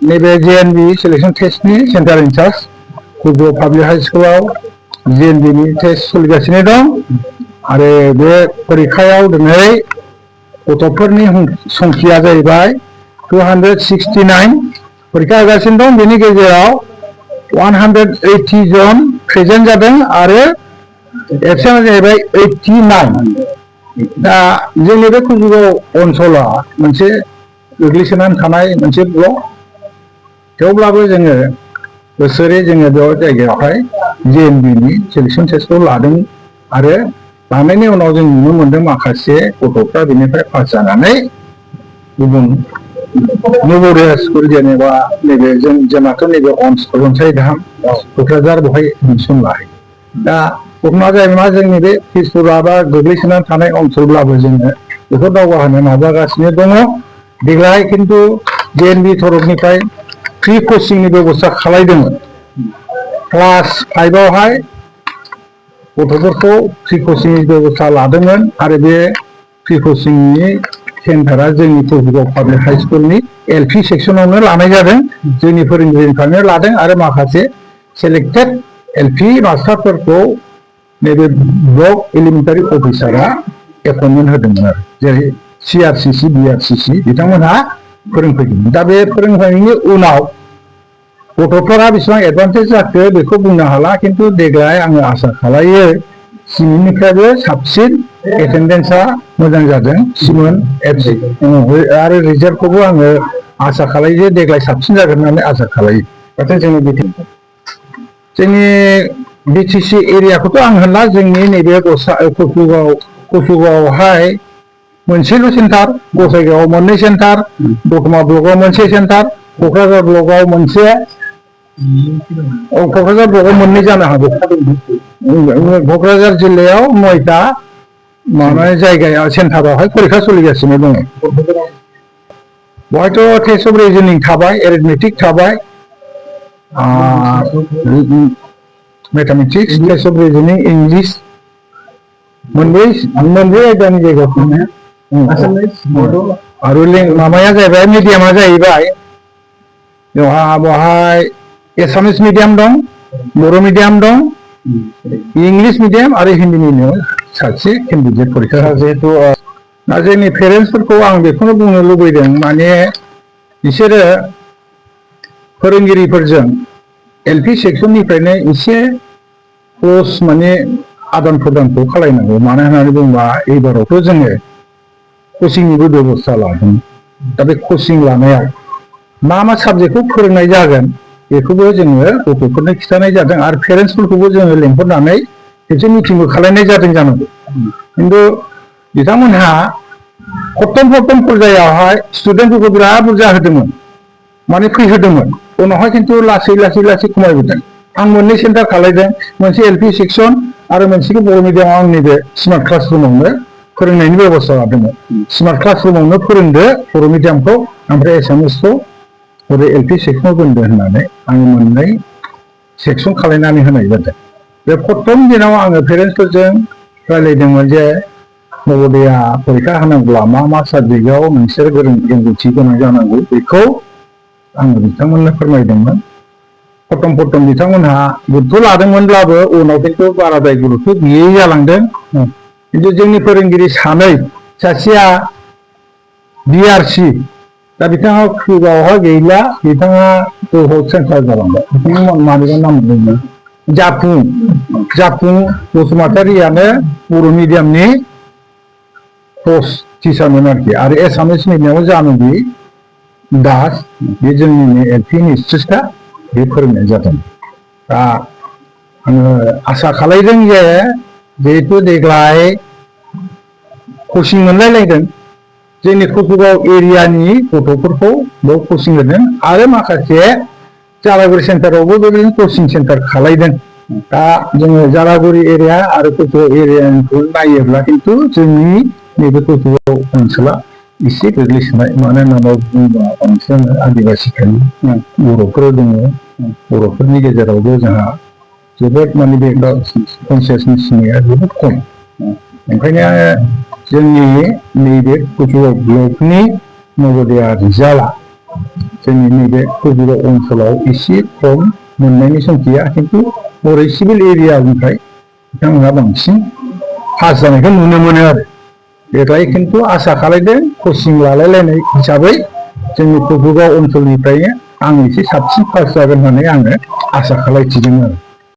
नैबे JNB selection टेस्टनि centre incharge कुजु पाब्लिक हाई स्कुलाव JNB नि टेस्ट सोलिगासिनो दं आरो बे परिखायाव दिनै गथ'फोरनि संख्याया जाहैबाय 269 परिखा होगासिनो दं। बेनि गेजेराव 180 जन प्रेजेन्ट जादों आरो एबसेन्टआ जाहैबाय 89। दा जोंनि बे कुजुगाव ओनसोला मोनसे गोग्लैसोनानै थानाय मोनसे ब्लक, थेवब्लाबो जोङो बोसोरै जोङो बे जायगायावहाय JNB नि सिलेक्शन टेस्टखौ लादों आरो लानायनि उनाव जों नुनो मोन्दों माखासे गथ'फ्रा बेनिफ्राय पास जानानै गुबुन नवोदय स्कुल जेनेबा नैबे जोंनाथ' नैबे अनसाय धाम क'क्राझार बेवहाय एडमिसन लाहैयो। दा घटना जाहैबाय मा जोंनि बे फिसपुरा बा गोग्लैसोनानै थानाय ओनसोलब्लाबो जोङो बेखौ दावगाहोनो नाजागासिनो दङ। देग्लाय खिन्थु JNB तरफनिफ्राय फ्रि कचिंनि बेबस्था खालायदोंमोन। क्लास 5आवहाय गथ'फोरखौ फ्रि कचिंनि बेबस्था लादोंमोन आरो बे फ्रि कचिंनि सेन्टारा जोंनि कुजुगाव पाब्लिक हाई स्कुलनि LP सेक्सनावनो लानाय जादों। जोंनि फोरोंगिरिनिफ्रायनो लादों आरो माखासे सेलेक्टेड LP मास्टारफोरखौ नैबे ब्लक एलिमेन्टारि अफिसारा एपइन्टमेन्ट होदोंमोन आरो जेरै CRCC BRCC बिथांमोनहा फोरोंफैदोंमोन। दा बे फोरोंफैनायनि उनाव गथ'फोरा बेसेबां एडभान्टेज जाखो बेखौ बुंनो हाला, खिन्थु देग्लाय आङो आसा खालायो सिमोननिफ्रायबो साबसिन एटेन्डेन्सआ मोजां जादों। सिमोन FC आरो रिजाल्टखौबो आङो आसा खालायो जे देग्लाय साबसिन जागोन होननानै आसा खालायो। नाथाय जोंनि BTC एरियाखौथ' आं होनला, जोंनि नैबे कुजुगावआवहाय मोनसेल' सेन्टार, गसाइगावआव मोननै सेन्टार, दतमा ब्लकआव मोनसे सेन्टार, क'क्राझार ब्लकआव मोनसे, क'क्राझार ब्लकआव मोननै जानो हागौ। क'क्राझार जिल्लायाव 9टा जायगायाव सेन्टारावहाय परिखा सोलिगासिनो दङ। बेवहायथ' टेस्ट अफ रिजनिं थाबाय, एरिथमेटिक थाबाय, mathematics, test of reasoning, English मोनब्रै आयदानि जायगायाव आरो माबाया जाहैबाय मिडियामा जाहैबाय बेवहाय एसामिस मिडियाम दं, बर' मिडियाम दं, इंलिश मिडियाम आरो हिन्दी मिडियाम सासे केन्डिडेट परिखा। जिहेतु दा जोंनि पेरेन्टसफोरखौ आं बेखौनो बुंनो लुबैदों, माने बिसोरो फोरोंगिरिफोरजों LP सेक्सननिफ्रायनो एसे क्ल'ज माने आदान प्रदानखौ खालायनांगौ। मानो होननानै बुङोबा एबारावथ' जोङो कचिंनिबो बेबस्था लादों। दा बे कचिं लानायाव मा साबजेक्टखौ फोरोंनाय जागोन बेखौबो जोङो गथ'फोरनो खिन्थानाय जादों आरो पेरेन्टसफोरखौबो जोङो लेंहरनानै खेबसे मिटिंबो खालायनाय जादों जानांगौ। खिन्थु बिथांमोनहा प्रथम पर्यायावहाय स्टुडेन्टफोरखौ बिराद बुरजा होदोंमोन, माने फैहोदोंमोन। उनावहाय खिन्थु लासै खमायबोदों। आं मोननै सेन्टार खालायदों, मोनसे LP सेक्सन आरो मोनसेखौ बर' मिडियामाव आंनि बे स्मार्ट क्लास रुमावनो फोरोंनायनि बेबस्था लादोंमोन। स्मार्ट क्लास रुमावनो फोरोंदो बर' मिडियामखौ, ओमफ्राय एसामिसखौ ओरै LP सेक्सनाव दोनदो होननानै आङो मोननै सेक्सन खालायनानै होनाय जादों। बे प्रथम दिनाव आङो पेरेन्टसफोरजों रायज्लायदोंमोन जे नवोदया परिखा होनांगौब्ला मा साबजेक्टआव नोंसोर रोंगौथि गोनां जानांगौ बेखौ आङो बिथांमोननो फोरमायदोंमोन। प्रथम बिथांमोनहा गुरुत्थ' लादोंमोनब्लाबो उनाव खिन्थु बाराद्राय गुरुत्थ' गैयै जालांदों। खिन्थु जोंनि फोरोंगिरि सानै, सासेया BRC, दा बिथाङा कुजुगावआवहाय गैला, बिथाङा सेन्टार जालांबाय। बिथाङा मानिबा नाम मोनदोंमोन, जाफुं बसुमतारियानो बर' मिडियामनि पस्ट टिचारमोन आरो एसामिस मिडियामाव जानबि दास, बे जोंनिनो LP मिस्ट्रेसखा, बे फोरोंनाय जादों। दा आङो आसा खालायदों जे जिहेतु देग्लाय कचिं मोनलायलायदों, जोंनि कुजुगाव एरियानि गथ'फोरखौ बेयाव कचिं होदों आरो माखासे जालागुरि सेन्टारावबो बेबायदिनो कचिं सेन्टार खालायदों। दा जोङो जालागुरि एरिया आरो कुजुगाव एरियानिखौ नायोब्ला खिन्थु जोंनि नैबे कुजुगाव ओनसोला एसे गोग्लैसोनाय। मानो होननानै बुङोबा बांसिन आदिबासि थायो, बर'फोर दङ, बर'फोरनि गेजेरावबो जोंहा जोबोद माने बे कनसियासनेस होनाया जोबोद खम। ओंखायनो जोंनि नैबे कुजुगाव ब्लकनि नवोदया रिजाल्टआ जोंनि नैबे क'क्राझार ओनसोलाव एसे खम मोननायनि संखिया खिन्थु हरै सिभिल एरियानिफ्राय बिथांमोनहा बांसिन पास जानायखौ नुनो मोनो आरो देग्लाय खिन्थु आसा खालायदों कचिं लालायलायनाय हिसाबै जोंनि क'क्राझार ओनसोलनिफ्रायनो आं एसे साबसिन पास जागोन होननानै आङो आसा खालायथिदों आरो